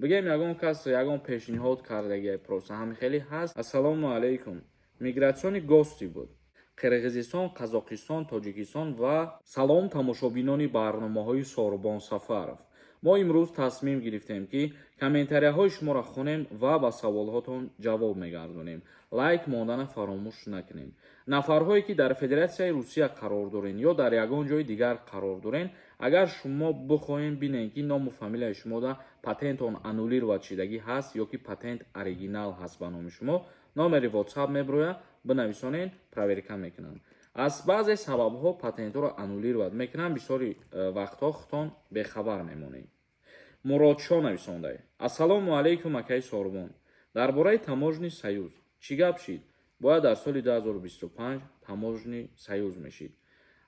Бигем, ягон кас ягон пешниҳод кардагия, просто ҳами хеле ҳаст. Ассалому алайкум. Миграционный гости буд. Қирғизистон, Қазоқистон, Тоҷикистон ва салом, тамошобинони барномаҳои Сорбон Сафаров. Мо имрӯз тасмим гирифтем, ки комментарияҳои шуморо хонем ва ба саволҳотон ҷавоб мегардонем. Лайк мондана фаромӯш накунед. Нафарҳое, ки дар Федератсияи Русия қарор дорен ё дар ягон ҷои дигар қарор дорен, агар шумо бихоҳем бинем, ки ному фамилияи шумода патентон аннулировать шидагӣ ҳаст ё ки патент оригинал ҳаст ба номи шумо, номери WhatsApp меброяд, бинависонен, проверка мекунанд. Аз баъзе сабабҳо патентҳоро аннулировать мекунанд, бисёри вақтҳо худтон бехабар мемонед. Муродшоҳ нависонда: «Ассалому алайкум, акаи Сорбон. Дар бораи таможенный союз чӣ гап шид? Бояд дар соли 2025 таможенный союз мешид.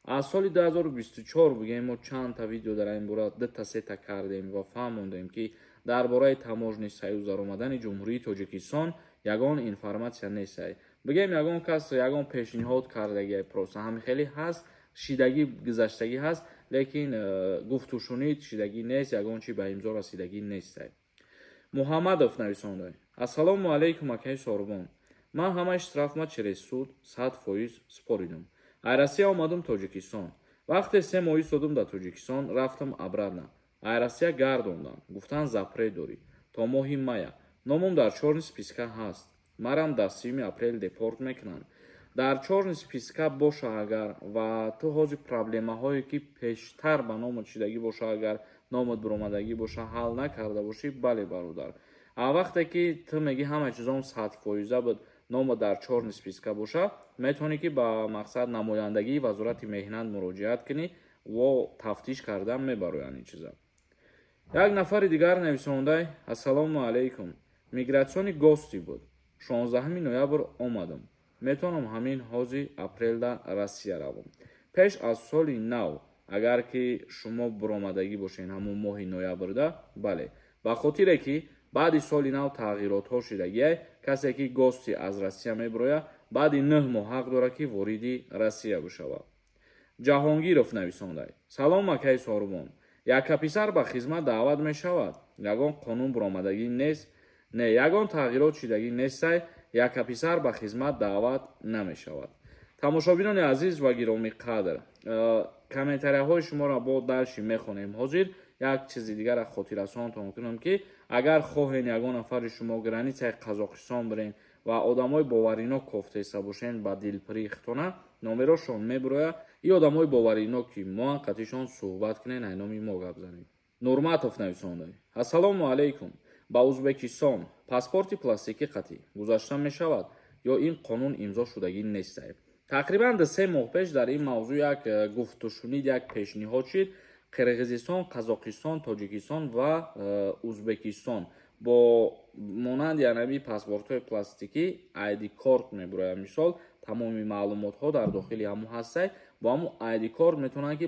Аз соли 2024, бигем, мо чандта видео дар ин бора, дута, сета кардем ва фаҳмондем, ки дар бораи таможенный союз даромадани Ҷумҳурии Тоҷикистон ягон информатсия нестай. Бигем, ягон кас ягон пешниҳод кардагия, просто ҳами хеле ҳаст, шидагӣ гузаштагӣ ҳаст, лекин гуфтушунид шидагӣ нест, ягон чи ба имзо расидагӣ нестай». Муҳаммадов нависонда: «Ассалому алайкум, акаи Сорбон. Ман ҳамаи штрафма через суд 100% споридум. Ай Россия омадум Тоҷикистон. Вақте 3 моҳ истодум дар Тоҷикистон, рафтам обратно. Ай Россия гардондам, гуфтан, запрет дорӣ то моҳи мая. Номум дар чёрный списка ҳаст. Марам дар 30-уми апрел депорт мекунанд. Дар чёрный списка боша агар ва ту ҳозир проблемаҳое, ки пештар ба номат шидагӣ боша, агар номат биромадагӣ боша, ҳал накарда бошӣ, бале, бародар. А вақте ки ту мегӣ, ҳама чизом 100-фоиза буд, номат дар чёрный списка боша, метавонӣ, ки ба мақсад намояндагии Вазорати меҳнат муроҷиат кунӣ во тафтиш кардан мебароянд ин чиза». Як нафари дигар нависондай: «Ассалому алайкум. Миграционный гости буд. 16 ноябр омадам. Метавонам ҳамин ҳози апрелда Россия равам?» Пеш аз соли нав агар ки шумо буромадагӣ бошед ҳамон моҳи ноябрда, бале, ба хотире ки баъди соли нав тағйиротҳо шидагиай. Касе ки гости аз Россия мебирояд, баъди 9 моҳ ҳақ дорад, ки вориди Россия бишавад. Ҷаҳонгиров нависондай: «Салом, акаи Сорбон. Яккаписар ба хизмат даъват мешавад? Ягон қонун буромадагӣ нест?» Не, ягон тағйирот шидагӣ нестай, яккаписар ба хизмат даъват намешавад. Тамошобинони азиз ва гиромиқадр, комментарияҳои шуморо бо дальше мехонем. Ҳозир як чизи дигарро хотиррасонтон кунам, ки агар хоҳен ягон нафари шумо границаи Қазоқистон бирен ва одамои боваринок кофтеста бошен, ба дилпирии худтона номерошон мебирояд. И одамои боваринок, ки моан қатишон суҳбат кунен, ай номи мо гап занед. Нурматов нависонда: «Ассалому алайкум. Ба Узбекистон паспорти пластикӣ қатӣ гузашта мешавад ё ин қонун имзо шудагӣ нестай?» Тақрибан 2-3 моҳ пеш дар ин мавзӯъ як гуфтушунид, як пешниҳод шид. Қирғизистон, Қазоқистон, Тоҷикистон ва Узбекистон бо монанди анави паспортҳои пластикӣ, айди корт мебирояд, мисол, тамоми маълумотҳо дар дохили ҳамун ҳастай. Бо ҳамун айди корт метавонанд, ки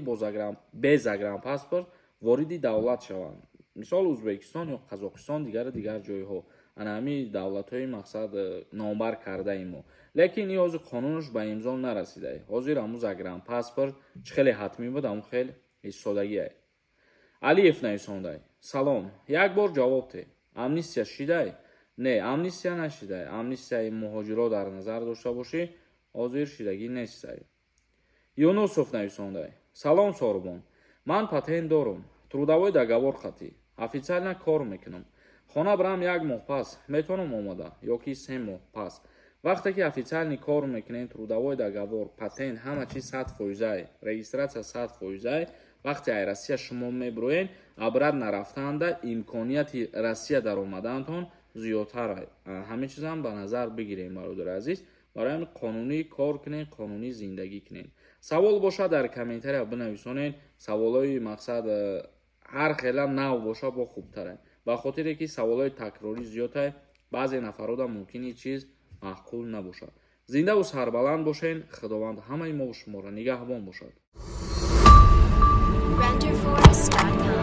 бе загранпаспорт вориди давлат шаванд, мисол, Узбекистон ё Қазоқистон, дигару дигар ҷойҳо, ана ҳамин давлатҳои, мақсад, номбар кардаи мо. Лекин ин ҳозир қонунаш ба имзо нарасида. Ҳозир ҳамун загранпаспорт чӣ хеле ҳатмӣ буд, ҳамун хел истодагиай. Алиев нависондай: «Салом, як бор ҷавоб те, амнистия шидай?» Не, амнистия нашидай. Амнистияи муҳоҷиро дар назар дошта бошӣ, ҳозир шидагӣ нестай. Юнусов нависондай: «Салом, Сорбон. Ман патент дорум, трудовой договор қатӣ официально кор мекунам. Хона бирам, як моҳ пас метавонам омада ё ки 3 моҳ пас?» Вақте ки официально кор мекунем, трудовой договор, патент, ҳама чиз 100-фоизае, регистрация 100-фоизае, вақте ай Россия шумо мебироен, обратно рафтанда имконияти Россия даромадантон зиёдтар. Ҳамин чизам ба назар бигирем, бародари азиз. Барои ҳамин қонунӣ кор кунен, қонунӣ зиндагӣ кунен. Савол бошад, дар комментария бинависонед. Саволҳои, мақсад, ҳар хела нав боша, бо хубтаре, ба хотире ки саволҳои такрорӣ зиёдтае, баъзе нафарода мумкин ин чиз маъқул набошад. Зиндаву сарбаланд бошен. Худованд ҳамаи мову шуморо нигаҳбон бошад. Renderforest.com.